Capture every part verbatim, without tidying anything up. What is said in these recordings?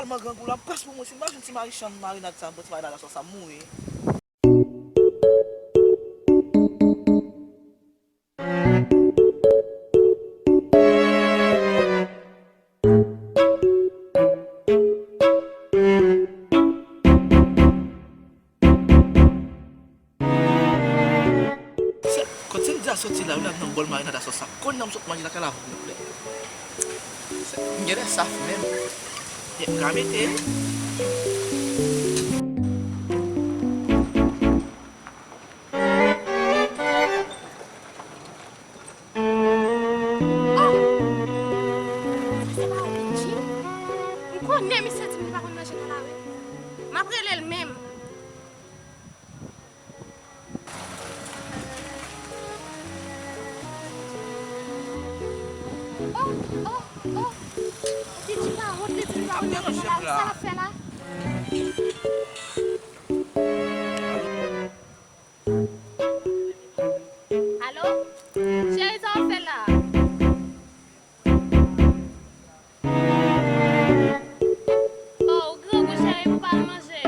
Tèlman grangou la, m pès pou mouri. Si m pa jwenn ti mari chan marinad sa, bon ti marinad a sòs sa, m mouri. Se, kot Cynthia soti la, wi, la nan bòl marinad a sòs sa. Kounye a m sot manje lakay la vre. Se, m genlè saf menm. Ye, m ka mete. Oh! Sa se pa yon Benji? M konnen misye di m li pa konn manje nan lari. M ap rele l menm. Oh, oh, oh. Benji pa wont, li di li pa konn manje nan lari. Sa l ap fè la? Alo? Cheri, sa w ap fè la? Oh, ou grangou, cheri, pou pa al manje.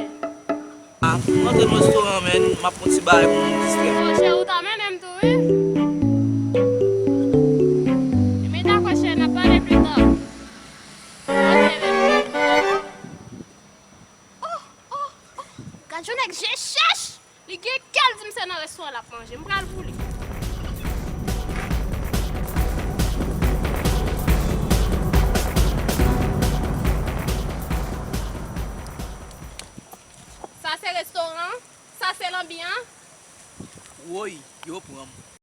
Ah, m rantre nan restoran, man, m ap pran ti bagay pou m distrè m. Oh, cheri, ou ta mennen m tou, wi. Ebyen, dakò, cheri, n ap pale pli ta. Ok, baby. Oh, oh, oh. Gad yon nèg je chèch. Li gen kè l di m se nan restoran l ap manje. M pral pou li. Sa se restoran? Sa se lanbi an? Woy, yo pran m.